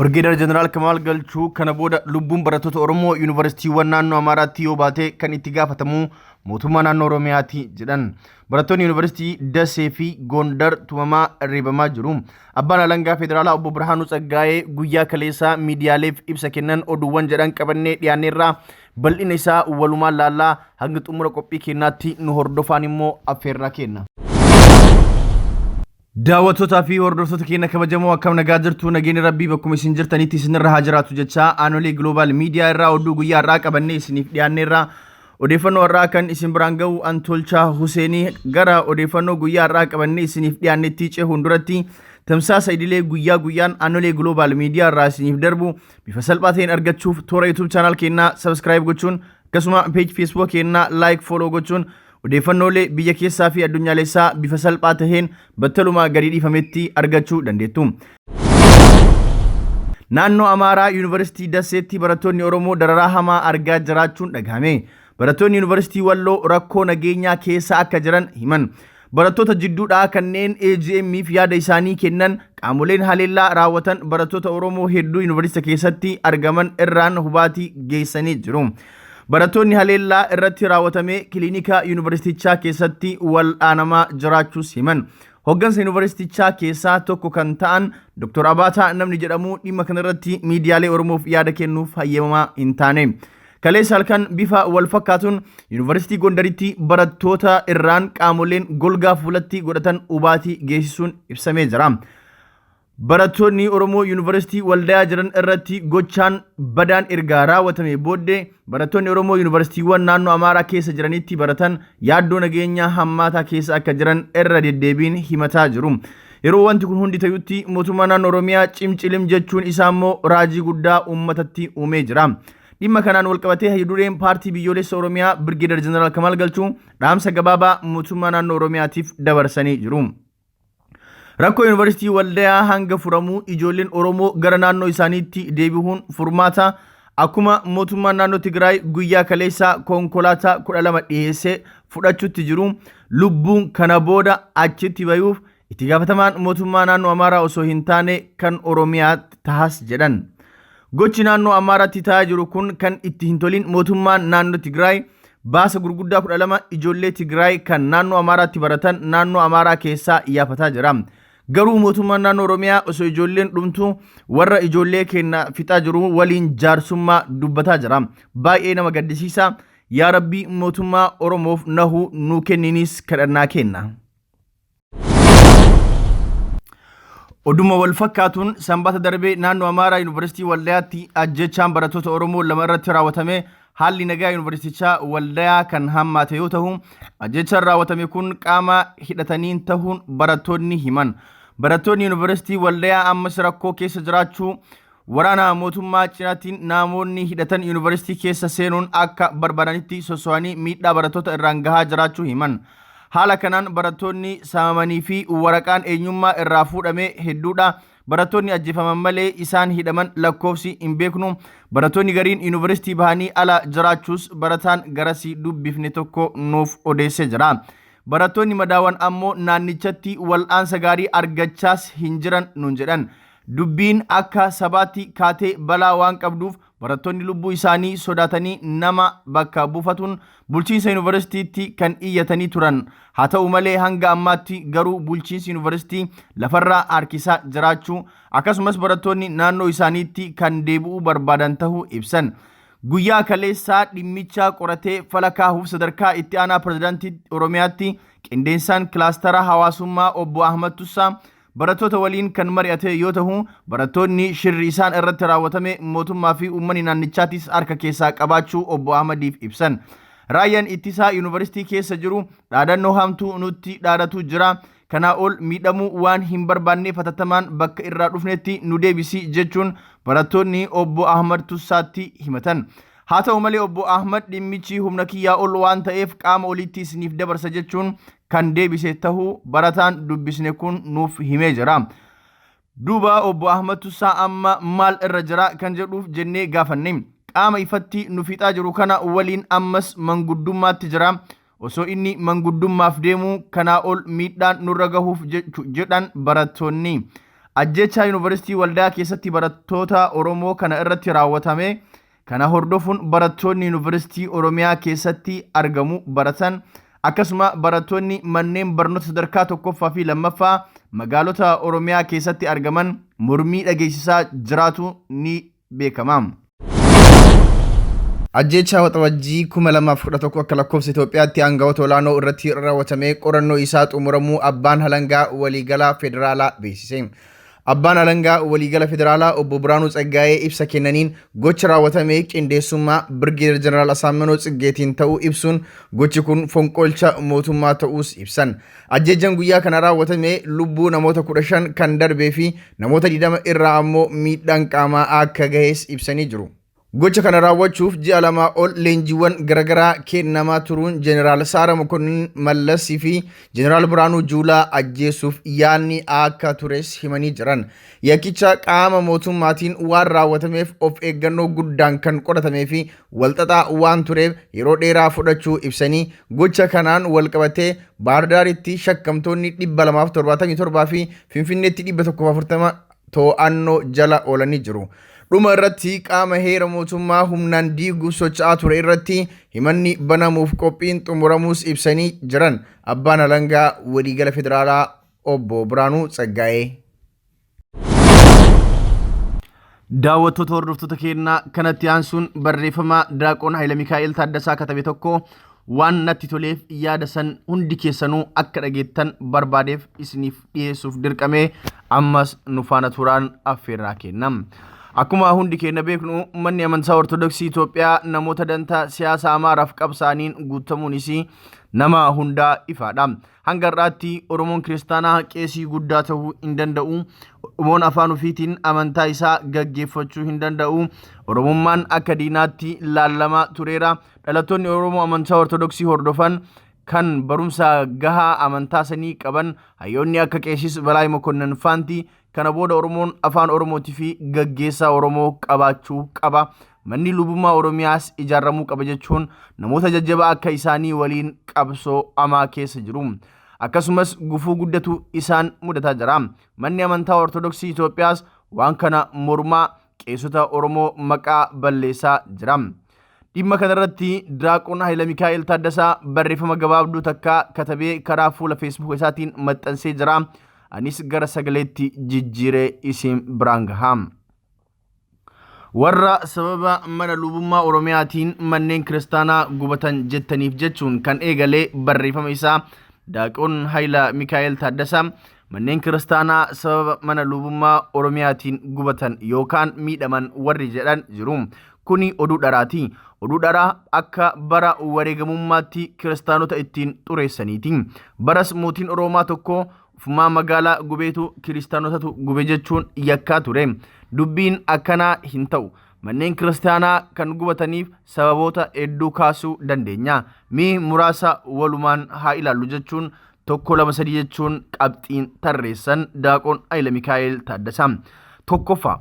Birgeedar Jeneraal Kamaal Galchuu kana booda lubbuun barattoota Oromoo yuunivarsiitiiwwan naannoo Amaaraatti yoo baate kan itti gaafatamu mootummaa naannoo Oromiyaati jedhan. Barattoonni yuunivarsiitii Dasee fi Gondar tumamaa reebamaa jiru. Abbaan Alangaa Federaalaa Obbo Birhaanuu Tsaggaayee guyyaa kaleessaa miidiyaaleef ibsa kennan oduuwwan jedhan qabannee dhiyaanneerraa bal'ina isaa walumaan laallaa hanga xumura qophii keenyaatti nu hordofaan immoo affeerraa kenna. Daawwattootaa fi hordoftoota keenya kabajamoo akkam nagaa jirtu nageenyi rabbii bakkuma isin jirtanitti isinirra haa jiraatu jechaa aanolee Global Media irraa oduu guyyaa har'aa qabannee isiniif dhiyaanneerra. Odeeffannoo har'aa kan isin biraan ga'u Antolchaa Huseenii gara odeeffannoo guyyaa har'aa qabannee isiniif dhiyaannetti cehuun duratti tamsaasa idilee guyyaa guyyaan aanolee Global Media irraa isiniif darbu bifa salphaa ta'een argachuuf toora YouTube channel keenyaa subscribe gochuun akkasuma page Facebook keenyaa like follow gochuun Odeeffannoolee biyya keessaa fi addunyaalessaa bifa salphaa taheen battaluma gadi dhiifametti argachuu dandeettu. Naannoo Amaaraa Yuunivarsiitii Dasseetti barattoonni Oromoo dararaa hamaa argaa jiraachuun dhagahame. Barattoonni Yuunivarsiitii Walloo rakkoo nageenyaa keessa akka jiran himan. Barattoota jidduudhaa kanneen AGM'f yaada isaanii kennan qaamoleen haleellaa raawwatan barattoota Oromoo hedduu yuunivarsiiticha keessatti argaman irraan hubaatii geessanii jiru. Barattoonni haleellaa irratti raawwatame kiliinika yuunivarsiitichaa keessatti wal'aanamaa jiraachuus himan. Hoggansa yuunivarsiitichaa keessaa tokko kan ta'an Dr. Abaataa namni jedhamu dhimma kanarratti miidiyaalee Oromoof yaada kennuuf hayyamamaa hin taane. Kaleessa halkan bifa wal fakkaatuun Yuunivarsiitii Gondaritti barattoota irraan qaamoleen golgaa fuulatti godhatan hubaatii geessisuun ibsamee jira. Barattoonni Oromoo Yuunivarsiitii Waldayaa jiran irratti gochaan badaan erga raawwatame booddee barattoonni Oromoo Yuunivarsiitiiwwan naannoo Amaaraa keessa jiranitti baratan yaaddoo nageenyaa hammaataa keessa akka jiran irra deddeebiin himataa jiru. Yeroo wanti kun hundi ta'utti mootummaa naannoo Oromiyaa cimcilim jechuun isaa immoo raajii guddaa uummatatti uumee jira. Dhimma kanaan walqabatee hayyudureen paartii biyyoolessa Oromiyaa Birgeedar Jeneraal Kamaal Galchuu dhaamsa gabaabaa mootummaa naannoo Oromiyaatiif dabarsanii jiru. Rakkoo Yuunivarsiitii Waldayaa hanga furamuu ijoolleen Oromoo gara naannoo isaaniitti deebi'uun furmaata akkuma mootummaan naannoo Tigraay guyyaa kaleessaa konkolaataa 12 dhiyeessee fudhachuutti jiru lubbuun kana booda achitti bayuuf itti gaafatamaan mootummaa naannoo Amaaraa osoo hin taane kan Oromiyaa tahas jedhan. Gochi naannoo Amaaraatti ta'aa jiru kun kan itti hin tolin mootummaan naannoo Tigraay baasa gurguddaa 12 ijoollee Tigraay kan naannoo Amaaraatti baratan naannoo Amaaraa keessaa iyyaafataa jira. Garuu mootummaan naannoo Oromiyaa osoo ijoolleen dhumtu warra ijoollee keenya fixaa jiru waliin jaarsummaa dubbataa jira. Baay'ee nama gaddisiisa. Yaa Rabbi mootummaa Oromoof nahu nuu kenninis kadhannaa kenna. Oduma wal fakkaatuun sanbata darbee naannoo Amaaraa Yuunivarsiitii Waldayaatti ajjechaan barattoota Oromoo lama irratti raawwatame haalli nagaa yuunivarsiitichaa Waldayaa kan hammaate yoo ta'u ajjechaan raawwatame kun qaama hidhataniin ta'uun barattoonni himan. Barattoonni Yuunivarsiitii Waldayaa ammas rakkoo keessa jiraachuu waraana mootummaa cinaatiin namoonni hidhatan yuunivarsiitii keessa seenuun akka barbaadanitti sosso'anii miidhaa barattoota irraan gahaa jiraachuu himan. Haala kanaan barattoonni saamamanii fi waraqaan eenyummaa irraa fuudhame hedduudha. Barattoonni ajjeefaman malee isaan hidhaman lakkoofsi hin beeknu. Barattoonni gariin yuunivarsiitii bahanii ala jiraachuus barataan garasii dubbifne tokko nuuf odeessee jira. Barattoonni madaawan ammoo naannichatti wal'aansa gaarii argachaas hin jiran nuun jedhan. Dubbiin akka sabaatti kaatee balaa waan qabduuf barattoonni lubbuu isaanii sodaatanii nama bakka buufatuun bulchiinsa yuunivarsiitiitti kan iyyatanii turan. Haa ta'u malee hanga ammaatti garuu bulchiinsi yuunivarsiitii lafarraa harkisaa jiraachuu akkasumas barattoonni naannoo isaaniitti kan deebi'uu barbaadan ta'uu ibsan. Guyyaa kaleessaa dhimmicha qoratee fala kaahuuf sadarkaa itti aanaa pirezidaantii Oromiyaatti qindeessaan kilaastara hawaasummaa obbo Ahmad Tussaa barattoota waliin kan mari'ate yoo tahu, barattoonni shirri isaan irratti raawwatame mootummaa fi uummanni naannichaatis harka keessaa qabaachuu Obbo Ahmadiif ibsan. Raayyaan ittisaa yuunivarsiitii keessa jiru dhaadannoo hamtuu nutti dhaadatu jira. Kanaa ol miidhamuu waan hin barbaanneef hatattamaan bakka irraa dhufnetti nu deebisi jechuun barattoonni Obbo Ahmad Tussaatti himatan. Haa ta'u malee Obbo Ahmad dhimmichi humna kiyyaa ol waan ta'eef qaama oliitti isiniif dabarsa jechuun kan deebise tahuu barataan dubbisne kun nuuf himee jira. Duuba Obbo Ahmad Tussaa amma maal irra jira kan jedhuuf jennee gaafanne. Qaama ifatti nu fixaa jiru kana waliin ammas manguddummaatti jira. Osoo inni manguddummaaf deemu kanaa ol miidhaan nurra gahuuf jedhan barattoonni. Ajjeechaa Yuunivarsiitii Waldayaa keessatti barattoota Oromoo kana irratti raawwatame kana hordofuun barattoonni Yuunivarsiitii Oromiyaa keessatti argamu baratan akkasuma barattoonni manneen barnoota sadarkaa tokkoffaa fi lammaffaa magaalota Oromiyaa keessatti argaman mormii dhageessisaa jiraatu ni beekama. Ajjeechaa Waxabajjii 2011 akka lakkoofsa Itoophiyaatti aangawoota olaanoo irratti raawwatamee qorannoo isaa xumuramuu Abbaan Halangaa Waliigalaa Federaalaa beeksise. Abbaan Alangaa Waliigala Federaalaa Obbo Biraanuu Tsaggaayee ibsa kennaniin gocha raawwatame qindeessummaa Birgeeder Jeneraal Asaammanoo Tsiggeetiin ta'uu ibsuun gochi kun fonqolcha mootummaa ta'uus ibsan. Ajjeechaan guyyaa kana raawwatame lubbuu namoota 15 kan darbee fi namoota 20 irraa ammoo miidhaan qaamaa akka gahes ibsanii jiru. Gocha kana raawwachuuf ji'a lamaa ol leenjiiwwan garagaraa kennamaa turuun Jeneraal Saara Mokonnin Mallasii fi Jeneraal Biraanuu Juulaa ajjeesuuf yaadni akka tures himanii jiran. Yakkicha qaama mootummaatiin waan raawwatameef of eeggannoo guddaan kan qoratamee fi walxaxaa waan tureef yeroo dheeraa fudhachuu ibsanii gocha kanaan walqabatee Baahirdaaritti shakkamtoonni 277 fi Finfinneetti 140 to'annoo jala oolanii jiru. Dhuma irratti qaama heera mootummaa humnaan diiguuf socho'aa ture irratti himanni banamuuf qophiin xumuramuus ibsanii jiran Abbaan Alangaa Waliigala Federaalaa Obbo Biraanuu Tsaggaayee. Daawwattoota hordoftoota keenyaa kanatti aansuun barreeffama Daaqoon Hayila Taaddasaa katabe tokko waan natti toleef yaada san hundi keessanuu akka dhageettan barbaadeef isiniif dhiyeessuuf dirqamee ammas nu faana turaan affeerraa kenna. Akkuma hundi keenya beeknu manni amantaa Ortodoksii Itoophiyaa namoota dantaa siyaasa Amaaraaf qabsaa'aniin guutamuun isii nama hundaa ifaadha. Hanga har'aatti Oromoon kiristaanaa qeesii guddaa ta'uu hin danda'u. Oromoon afaan ofiitiin amantaa isaa gaggeeffachuu hin danda'u. Oromummaan akka diinaatti laallamaa tureera. Dhalattoonni Oromoo amantaa Ortodoksii hordofan kan barumsa gahaa amantaa sanii qaban hayyoonni akka Qeesis Balaay Mokonnon faanti kana booda Oromoon afaan Oromootii fi gaggeessaa Oromoo qabaachuu qaba. Manni lubummaa Oromiyaas ijaaramuu qaba jechuun namoota jajjabaa akka isaanii waliin qabsoo amaa keessa jiru. Akkasumas gufuu guddatu isaan mudataa jira. Manni amantaa Ortodoksii Itoophiyaas waan kana mormaa qeessota Oromoo maqaa balleessaa jira. Dhimma kanarratti Daaqoon Hayila Mikaa'el Taaddasaa barreeffama gabaabduu takka katabee karaa fuula Facebook isaatiin maxxansee jira. Anis gara sagaleetti jijjiiree isin biraan gaha. Warra sababa mana lubummaa Oromiyaatiin manneen kiristaanaa gubatan jettaniif jechuun kan eegalee barreeffama isaa Daaqoon Hayila Mikaa'el Taaddasaa manneen kiristaanaa sababa mana lubummaa Oromiyaatiin gubatan yookaan miidhaman warri jedhan jiru. Kuni oduu dharaati. Oduu dharaa akka bara wareegamummaatti kiristaanota ittiin xureessaniiti. Baras mootiin Oroomaa tokko ufumaa magaalaa gubeetu kiristaanotatu gube jechuun yakkaa ture. Dubbiin akkanaa hin ta'u. Manneen kiristaanaa kan gubataniif sababoota hedduu kaasuu dandeenya. Mee muraasa walumaan haa ilaallu jechuun tokko lama sadii jechuun qabxiin tarreessan Daaqoon Hayila Mikaa'el Taaddasaa. Tokkoffaa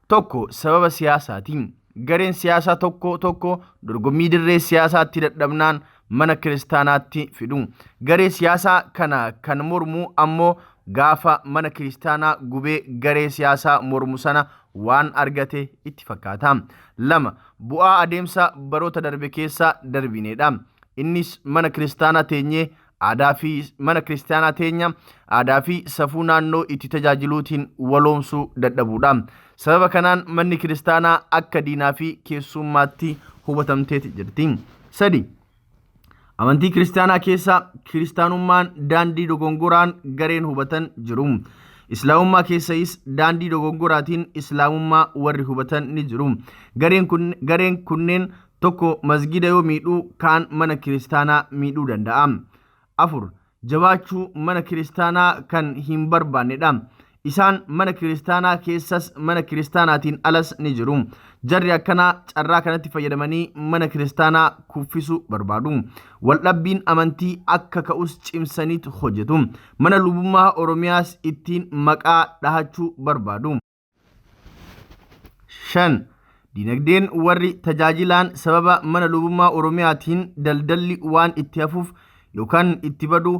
tokko sababa siyaasaatiin gareen siyaasaa tokko tokko dorgommii dirree siyaasaatti dadhabnaan mana kiristaanaatti fidu. Garee siyaasaa kana kan mormu ammoo gaafa mana kiristaanaa gubee garee siyaasaa mormu sana waan argate itti fakkaata. Lama bu'aa adeemsa baroota darbe keessa darbinedha. Innis mana kiristaanaa teenyee aadaa fi mana kiristaanaa teenya aadaa fi safuu naannoo itti tajaajiluutiin waloomsuu dadhabuudha. Sababa kanaan manni kiristaanaa akka diinaa fi keessummaatti hubatamteeti jirti. Sadi amantii kiristaanaa keessa kiristaanummaan daandii dogongoraan gareen hubatan jiru. Islaamummaa keessayis daandii dogongoraatiin islaamummaa warri hubatan ni jiru. Gareen kunneen tokko masgida yoo miidhuu kaan mana kiristaanaa miidhuu danda'a. Afur jabaachuu mana kiristaanaa kan hin barbaannedha. Isaan mana kiristaanaa keessas mana kiristaanaatiin alas ni jiru. Jarri akkanaa carraa kanatti fayyadamanii mana kiristaanaa kuffisuu barbaadu. Waldhabbiin amantii akka ka'us cimsaniit hojjetu. Mana lubummaa Oromiyaas ittiin maqaa dhahachuu barbaadu. 5. Dinagdeen warri tajaajilaan sababa mana lubummaa Oromiyaatiin daldalli waan itti hafuuf yookaan itti badu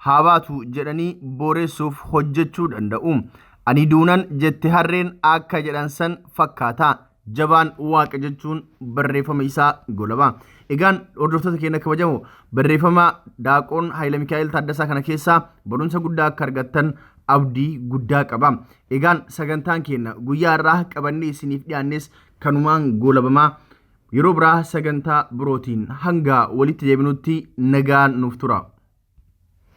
haa baatu jedhanii booreessuuf hojjechuu danda'u. Ani duunan jette harreen akka jedhan san fakkaata. Jabaan waaqa jechuun barreeffama isaa golaba. Egaan hordoftoota keenya kabajamoo barreeffama Daaqoon Haayila Mikaa'el Taaddasaa kana keessaa barumsa guddaa akka argattan abdii guddaa qaba. Egaan sagantaan keenya guyyaa har'aa qabannee isiniif dhiyaannes kanumaan goolabamaa. Yeroo biraa sagantaa birootiin hanga walitti deebinutti nagaan nuuf tura.